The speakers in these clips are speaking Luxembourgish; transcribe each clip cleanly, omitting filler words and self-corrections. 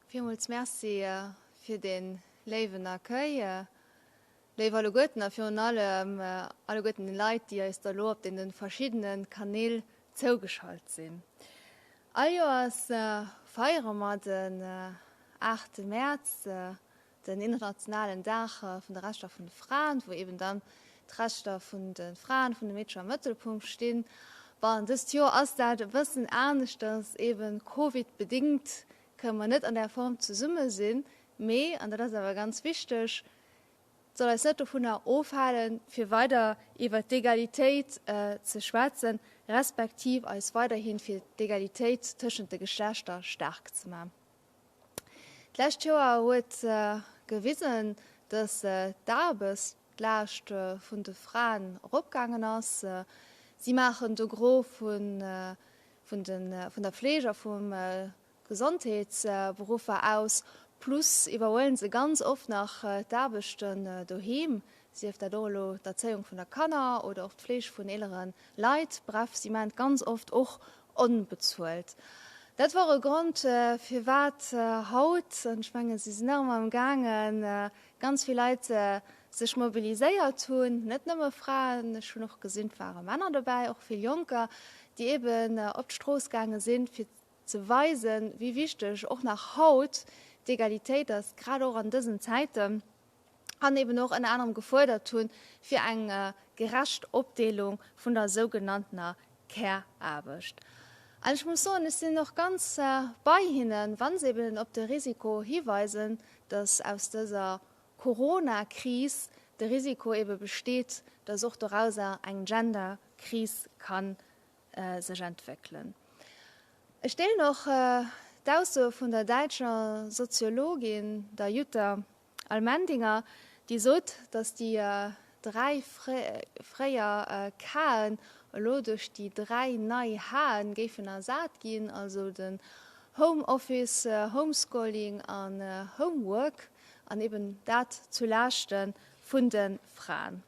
Villmools Merci fir dee léiwen Accueil, léif alleguerten a virun allem alleguerten déi Leit, déi eis da lo op deene verschiddene Kanäl zougeschalt sinn. All Joers feiere mer den 8 Mäerz, den internationalen Dag vun de Rechter vun de Fraen, wou eben dann d'Rechter vun de Fraen, vun de Meedcher am Mëttelpunkt stinn. Bon, dëst Joer ass dat e bëssen aneschters, eben Covid-bedingt kënne mer net an där Form zesumme sinn, mee, an dat ass awer ganz wichteg, et soll eis net dovunner ofhalen, fir weider iwwert d'Egalitéit ze schwätzen, respektiv eis weiderhi fir d'Egalitéit tëschent de Geschlechter staark ze man. D'lescht Joer huet gewisen, dass d'Aarbechtslaascht vun de Fraen eropgaangen ass. Si maachen de Gros vun der Fleeg a vum Gesondheetsberuffer aus, plus iwwerhuelen se ganz oft nach d'Aarbechten doheem, sief dat och elo d'Erzéiung vun der Kanner oder och d'Fleeg vun eelere Leit. Bref, si maachen et ganz oft och onbezuelt. Dat wor e Grond, firwat haut, an ech mengen, si sinn nach ëmmer am gaangen, ganz vill Leit sech mobiliséiert hunn, net nëmme Fraen, ech hunn och gesinn, et ware Männer dobäi, och vill Jonker, déi eeben op d'Strooss gaange sinn, fir ze weisen, wéi wichteg och nach haut d'Egalitéit ass, grad och an dësen Zäiten. an eben och ënner anerem gefuerdert hunn, fir eng gerecht Opdeelung vun der sougenanntener Care-Aarbecht. An ech muss soen, ech sinn och ganz bei hinnen, wa se eben op de Risiko hiweisen, dass aus dëser Corona-Kris de Risiko ebe besteet, dass och dorauser eng Gender-Kris ka sech entwéckelen. Ech deelen och d'Aussoe vun der däitscher Soziologin, der Jutta Allmendinger, déi sot, datt déi 3 fréier K'en elo duerch déi 3 nei H'en géifen ersat ginn, also den Home Office, Homeschooling an Homework, an eben dat zu Laaschte vun de Fraen.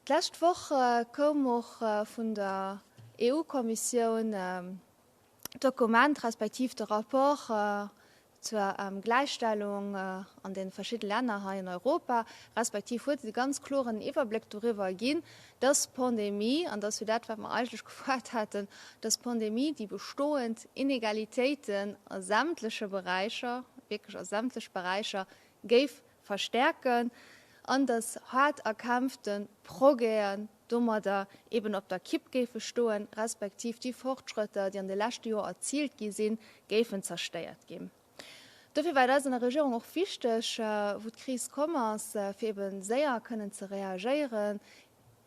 D'lescht Woch koum och vun der EU-Kommissioun d'Dokument respektiv de Rapport zur Gläichstellung an de verschidde Länner hei an Europa, respektiv huet et e ganz kloren Iwwerbléck doriwwer ginn, dass d'Pandemie, an dat ass jo dat, wat mer eigentlech gefuerdert haten, dass d'Pandemie déi bestoend Inegalitéiten a sämtleche Beräicher, wierklech a sämtlech Beräicher, géif verstärken an dass haart erkämpfte Progrèsen domadder eben op der Kipp géife stoen, respektiv déi Fortschrëtter, déi an de leschte Joer erziilt gi sinn, géifen zerstéiert ginn. Dofir war et eis an der Regierung och wichteg, wou d'Kris komm ass, fir ebe séier kënnen ze reagéieren,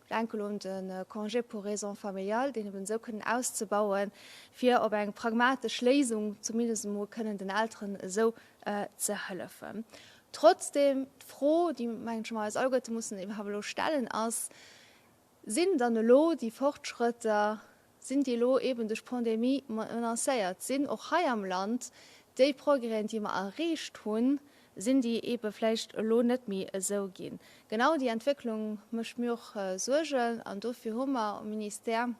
ech denken elo un de Congé pour raisons familiales, deen eben esou kënnen auszebauen, fir op eng pragmatesch Léisung zumindest emol kënnen den Elteren esou ze hëllefen. Trotzdem, d'Fro, déi, mengen ech, mer eis alleguerte mussen iwwerhaapt elo stellen, ass, Sinn dann elo déi Fortschrëtter, sinn déi elo eeben duerch d'Pandemie menacéiert? Sinn och hei am Land déi Progrèsen, déi mer erreecht hunn, sinn déi eebe vläicht elo net méi esou ginn? Genau déi Entwécklung mécht mir och Suergen an dofir hu mer um Ministère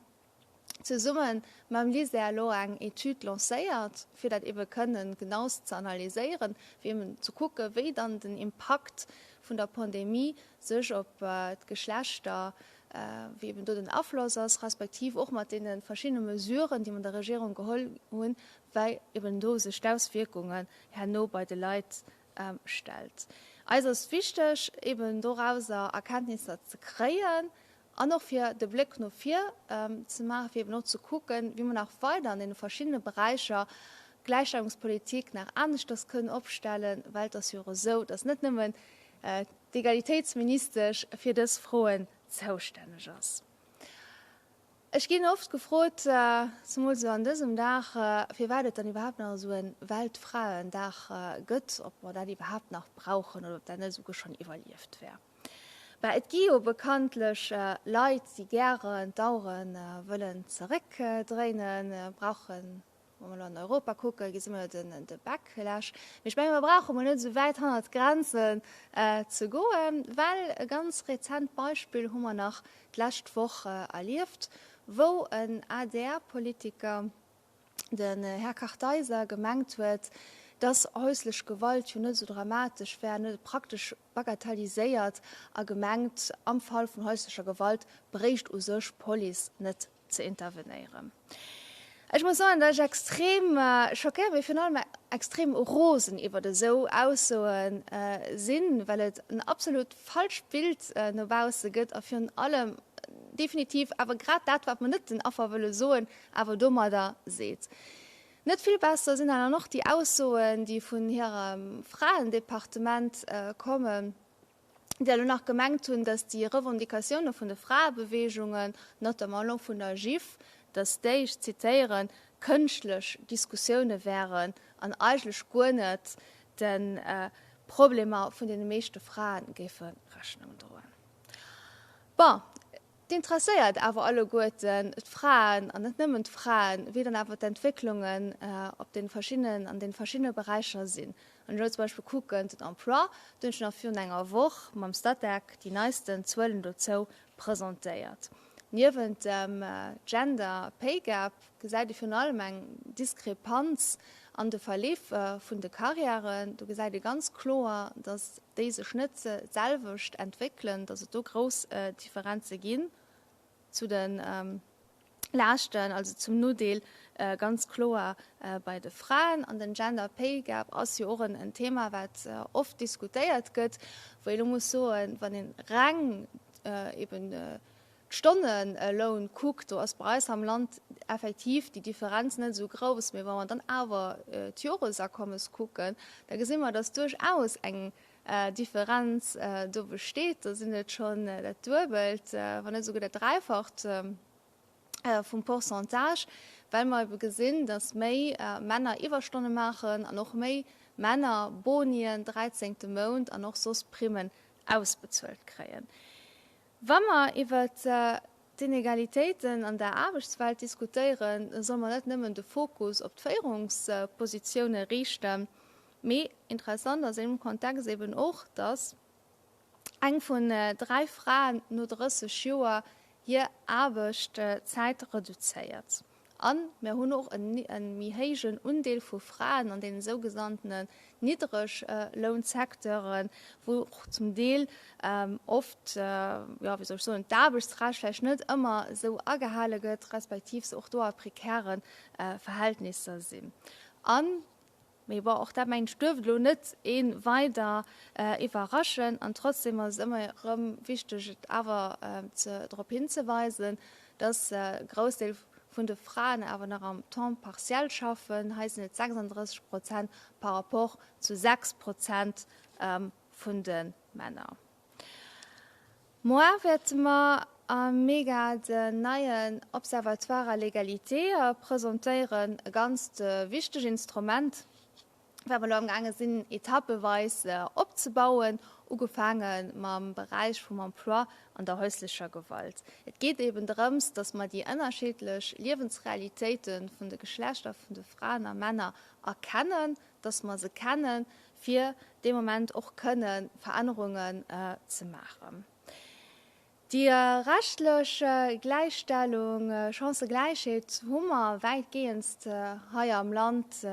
zesumme mam LISER elo eng Etüd lancéiert, fir dat ebe kënnen genaust ze analyséieren, fir eben ze kucken, wéi dann den Impakt vun der Pandemie sech op d'Geschlechter, wéi eben do den Afloss ass, respektiv och mat deene verschiddene Mesuren, déi mer an der Regierung geholl hunn, wéi eben do sech d'Auswierkungen herno bei de Leit stellt. Eis ass wichteg, eben dorauser Erkenntnisser ze kréien, An och fir de Bléck no vir ze maachen, fir eben och ze kucken, wéi mer nach weider an deene verschiddene Beräicher d'Gläichstellungspolitik nach aneschters kënnen opstellen, well et ass jo och esou, dass net nëmmen d'Egalitéitsministesch fir dës Froen zoustänneg ass. Ech ginn oft gefrot, zemools elo an dësem Dag, firwat et dann iwwerhaapt nach esou e Weltfraendag gëtt, ob mer dat iwwerhaapt nach brauchen oder ob dat net esouguer schonn iwwerlieft wär. Bah, et gi jo bekanntlech Leit, déi gären d'Auere wëllen zeréckdréinen, brauchen, wa mer elo an Europa kucken, gesi mer jo den de Backlash. Mee ech menge mer brauche mol net esou wäit hannert d'Grenzen ze goen, well e ganz rezent Beispill hu mer nach d'lescht Woch erlieft, wou en ADR-Politiker, den Här Kartheiser gemengt huet, Dass häuslech Gewalt jo net esou dramatesch wär, an huet et praktesch bagatelliséiert a gemengt, am Fall vun häuslecher Gewalt bréicht u sech d'Police net ze intervenéieren. Ech muss soen, datt ech extrem schockéiert, mee virun allem extrem rosen iwwert esou Aussoe sinn, well et en absolut falscht Bild no bausse gëtt a virun allem definitiv awer grad dat, wat mer net den Affer wëlle soen, awer domadder seet. Net vill besser sinn dann och déi Aussoen, déi vun hirem Fraendepartement kommen, déi elo nach gemengt hunn, datt déi Revendicatioune vun de Fraebeweegungen, notamment och vun der GIF, datt déi, ech zitéieren, kënschtlech Diskussioune wären an eigentlech guer net de Problemer vun deene meeschte Frae géife Rechnung droen. Bon, Et interesséiert awer alleguerten d'Fraen, an net nëmmen d'Fraen, wéi dann awer d'Entwécklungen op deene verschiddenen, an deene verschiddene Beräicher sinn. Wann ech elo zum Beispill kucken, den Emploi, do hunn ech nach virun enger Woch mam Statec déi neisten Zuelen dozou presentéiert. Niewent dem Gender Pay Gap gesäit ee virun allem eng Diskrepanz an de Verleef vun de Karriären. Do gesäit ee ganz kloer, datt déi sech net d'selwecht entwéckelen, datt et do grouss Differenze ginn zu de Laaschten, also zum Nodeel ganz kloer bei de Fraen. An den Gender Pay Gap ass jo och en Thema, wat oft diskutéiert gëtt, wou ee lo muss soen, wann ee reng eben d'Stonneloun kuckt, do ass bei eis am Land effektiv déi Differenz net esou grouss. Mee wa mer dann awer d'Joresakommes kucken, da gesi mer, dass duerchaus eng Differenz do besteet. Do sinn et schonn dat Duebelt, wann net esouguer dat Dräifacht vum Pourcentage, well mer ebe gesinn, dass méi Männer Iwwerstonne maachen an och méi Männer Bonien, dräizéngte Mount an och soss Primmen ausbezuelt kréien. Wa mer iwwert d'Inegalitéiten an der Aarbechtswelt diskutéieren, da solle mer net nëmmen de Fokus op d'Féierungspositioune riichten, mee interessant ass an deem Kontext eben och, dass eng vun 3 Fraen no 30 Joer hir Aarbechtszäit reduzéiert. A mir hunn och e méi héijen Undeel vu Fraen an deene sougesannten Niddreglounsecteuren, wou och zum Deel oft, jo, wéi soll ech soen, d'Aarbechtsrecht vläicht net ëmmer esou agehale gëtt, respektiv se och do a prekäre Verhältnisser sinn. An Mee bon, och dat mengen ech duerft elo net ee weider iwwerraschen. An trotzdem ass et ëmmer erëm wichteg et awer ze drop hinzeweisen, dass e Groussdeel vun de Fraen awer nach am Temps partiel schaffen. Hei sinn et 36 Prozent par rapport zu 6 Prozent vun de Männer. Moar wäerte mer am Mega den neien Observatoire à l'égalité presentéieren, e ganzt wichteg Instrument, wat mer elo amgaange sinn etappeweis opzebauen, ugefaange mam Beräich vum Emploi an der häuslecher Gewalt. Et geet eben drëms, datt mer déi ënnerschiddlech Liewensrealitéite vun de Geschlechter vun de Fraen a Männer erkennen, dass mer se kennen, fir dee Moment och kënne Verännerungen ze maachen. Déi rechtlech Gläichstellung, Chancëgläichheet hu mer wäitgehendst hei am Land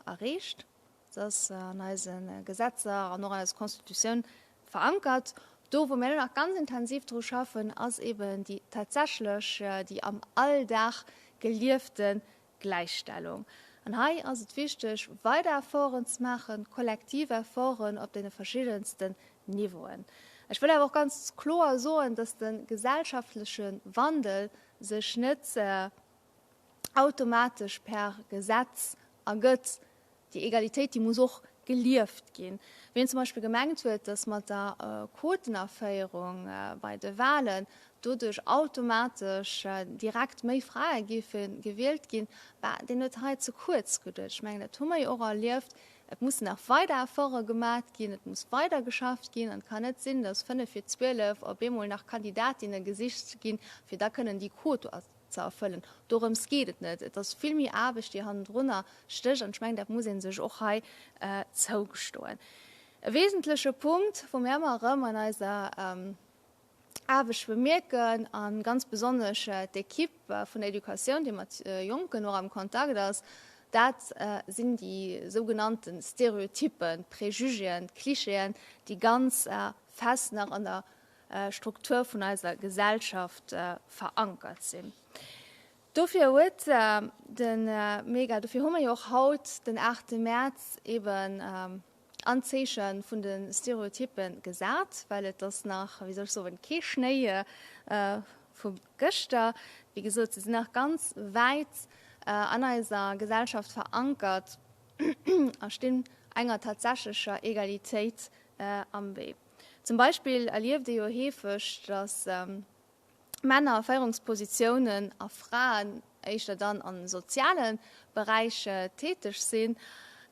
erreecht. Se ass an eise Gesetzer an och an eiser Constitutioun verankert. Do, wou mir elo nach ganz intensiv dru schaffen, ass eben déi tatsächlech, déi am Alldag geliefte Gläichstellung. An hei ass et wichteg, weider Efforten ze maachen, kollektiv Efforten op deene verschiddensten Niveauen. Ech wëll awer och ganz kloer soen, dass de gesellschaftleche Wandel sech net automatesch per Gesetz ergëtt. Déi Egalitéit, déi muss och gelieft ginn. Wien zum Beispill gemengt huet, datt mat der Quotenaféierung bei de Wahlen doduerch automatesch direkt méi Frae géife gewielt ginn, bah, deen huet hei ze kuerz geduecht. Ech mengen, dat hu mer jo och erlieft. Et mussen nach weider Efforte gemat ginn, et muss weider geschafft ginn an et kann net sinn, datt fënnef vir 12 op eemol nach Kandidatinne gesicht ginn, fir da kënnen déi Quote ze erfëllen. Dorëms geet et net. Et ass vill méi Aarbecht, déi hannendrunner stécht, an ech mengen, dat muss ee sech och hei zougestoen. E wesentleche Punkt, wou mir ëmmer erëm an eiser Aarbecht bemierken, a ganz besonnesch d'Equipe vun der Educatioun, déi mat Jonken och am Kontakt ass. Dat sinn déi sougenannte Stereotyppen, d'Prejugéen, d'Clichéen, déi ganz fest nach an der Struktur vun eiser Gesellschaft verankert sinn. Dofir huet de Mega, dofir hu mer jo och haut den 8 Mäerz eben an d'Zeeche vun de Stereotyppe gesat, well et ass nach, wéi soll ech soen, kee Schnéi vu gëschter. Wéi gesot, se sinn nach ganz wäit an eiser Gesellschaft verankert a stinn enger tatsächlecher Egalitéit am Wee. Zum Beispill erlieft ee jo heefeg, datt Männer a Féierungspositiounen a Fraen éischter dann a soziale Beräich täteg sinn.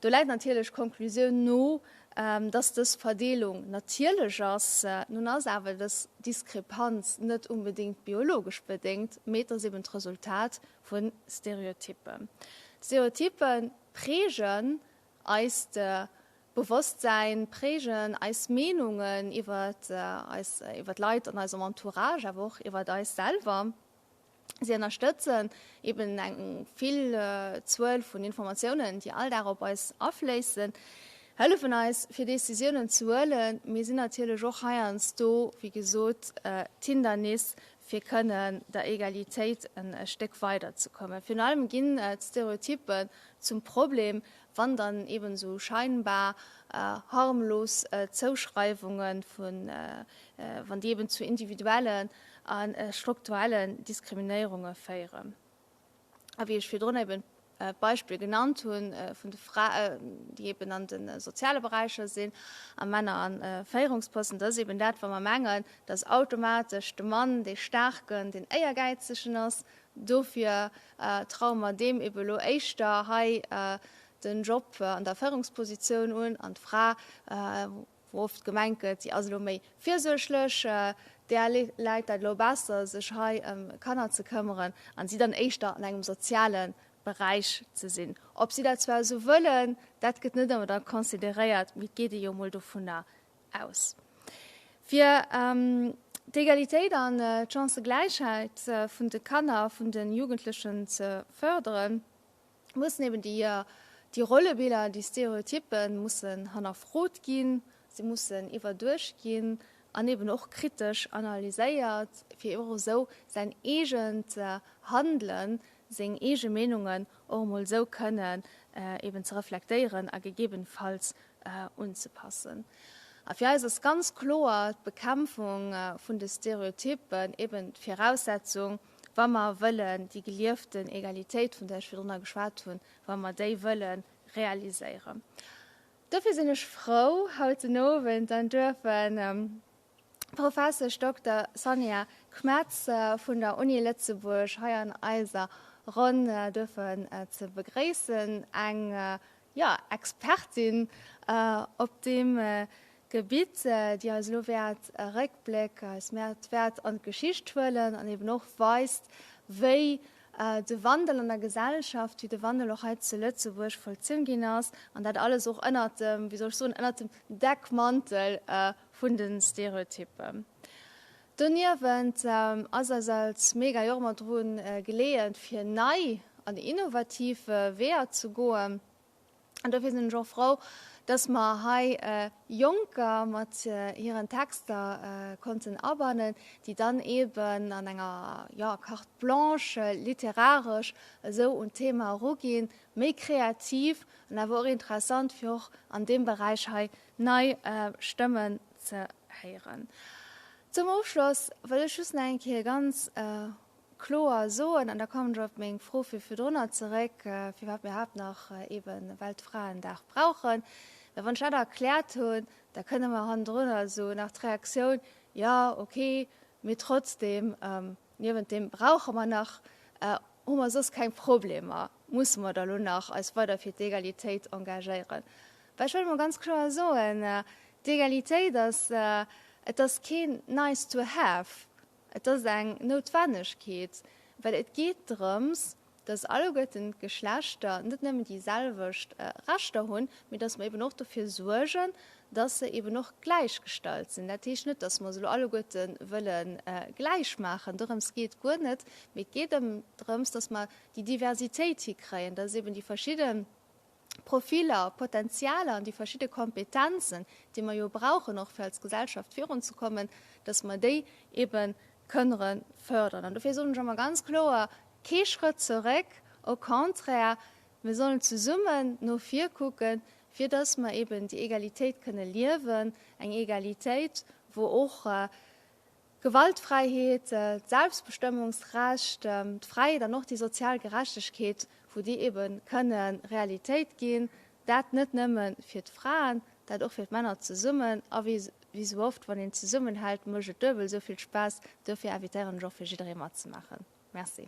Do läit natierlech d'Konklusioun no, dass dës Verdeelung natierlech ass. Nun ass awer dës Diskrepanz net unbedéngt biologesch bedéngt, mee et ass eben d'Resultat vu Stereotyppen. D'Stereotyppe prägen eist Bewosstsäin, prägen eis Meenungen iwwer eis, iwwer d'Leit an eisem Entourage, awer och iwwer eis selwer. Si ënnerstëtzen eben eng vill Zuel vun Informatiounen, déi all Dag op eis afléissen, hëllefen eis fir Decisiounen ze huelen, mee sinn natierlech och heiansdo, wéi gesot, d'Hindernis fir kënnen der Egalitéit en Stéck weider ze kommen. Virun allem ginn d'Stereotypen zum Problem, wann dann eben esou scheinbar harmlos Zouschreiwunge vun, wann déi eben zu individuellen a strukturellen Diskriminéierunge féieren. A wéi ech virdrun eben d'Beispill genannt hu vun de Fraen, déi eben an de soziale Beräicher sinn a Männer a Féierungsposten, dat ass eben dat, wa mer mengen, dass automatesch de Mann dee Staarken, deen Éiergäizegen ass. Dofir traue mer deem eben elo éischter hei den Job an der Féierungspositioun un an d'Fra, wou oft gemengt gëtt, si ass elo méi virsuerglech, där läit dat elo besser, sech hei ëm Kanner ze këmmeren an si dann éischter an engem soziale Beräich ze sinn. Ob si dat zwar esou wëllen, dat gëtt net ëmmer da consideréiert, mee et geet ee jo emol dovunner aus. Fir d'Egalitéit an d'Chancëgläichheit vun de Kanner, vun de Jugendlechen ze fërderen, mussen eben déi Rollebiller, déi Stereotyppen mussen hannerfrot ginn, se mussen iwwerduecht ginn an eben och kritesch analyséiert, fir och esou säin eegent Handelen, seng eege Meenungen och emol esou kënnen eben ze reflektéieren a gegebenfalls unzepassen. A fir eis ass ganz kloer d'Bekämpfung vun de Stereotyppen eben d'Viraussetzung, wa mer wëllen déi gelieften Egalitéit, vun där ech virdrunner geschwat hunn, wa mer déi wëlle realiséieren. Dofir sinn ech frou, haut den Owend dann duerfen d'Professesch Dokter Sonja Kmetz vun der Uni Lëtzebuerg hei an eiser Ronn duerfen ze begréissen, eng jo, Expertin op deem Gebitt, déi eis elo wäert e Réckbléck, eis wäert an d'Geschicht huelen an eben och weist, wéi de Wandel an der Gesellschaft, wéi de Wandel och hei zu Lëtzebuerg vollzunn ginn ass, an dat alles och ënnert dem, wéi soll ech soen, ënnert dem Deckmantel vun de Stereotypen. Doniewent ass eis als Mega jo och ëmmer dru geleeën, fir nei an innovativ Weeër ze goen. An dofir sinn ech och frou, dass mer hei Jonker mat hiren Texter konnten abannen, déi dann eeben an enger, jo, Carte blanche literaresch esou un d'Thema eruginn, méi kreativ an awer och interessant, fir och an deem Beräich hei nei Stëmmen ze héieren. Zum Ofschloss wëll ech just nach eng Kéier ganz kloer soen, an da kommen ech op meng Fro vu virdrunner zeréck, firwat mir iwwerhaapt nach eebe Weltfraendag brauchen. Well wann ech dat erkläert hunn, da kënne mer hannendrunner esou nach d'Reaktioun, Jo, okay, mee trotzdem, niewent deem brauche mer nach, hu mer soss keng Problemer, musse mer da lo nach eis weider fir d'Egalitéit engagéieren? Well ech wëll emol ganz kloer soen, d'Egalitéit ass, et ass keen nice to have, Et ass eng Noutwennegkeet, well et geet drëms. dass alleguerten d'Geschlechter net nëmmen déi selwecht Rechter hunn, mee dass mer eben och dofir suergen, dass se eben och gläichgestallt sinn. Dat heescht net, dass mer se elo alleguerte wëlle gläich maachen, dorëms geet et guer net, mee et geet ëm drëms, dass mer déi Diversitéit hikréien, dass eben déi verschidde Profiller, Potenzialer an déi verschidde Kompetenzen, déi mer jo brauchen och fir als Gesellschaft virunzekommen, dass mer déi ebe kënnere fördern. An dofir soen ech ëmmer ganz kloer, Kee Schrëtt zeréck, au contraire, mir sollen zesummen no vir kucken, fir dass mer eben déi Egalitéit kënne liewen, eng Egalitéit, wou och D'Gewaltfräiheet, d'Selbstbestëmmungsrecht, d'Fräiheet an och déi sozial Gerechtegkeet, wou déi ebe kënne Realitéit ginn, dat net nëmme fir d'Fraen, dat och fir d'Männer zesummen. A wéi esou oft, wann een zesummenhält, mécht et duebel esou vill Spaass. Dofir invitéieren ech och fir jidderee matzemaachen. Merci.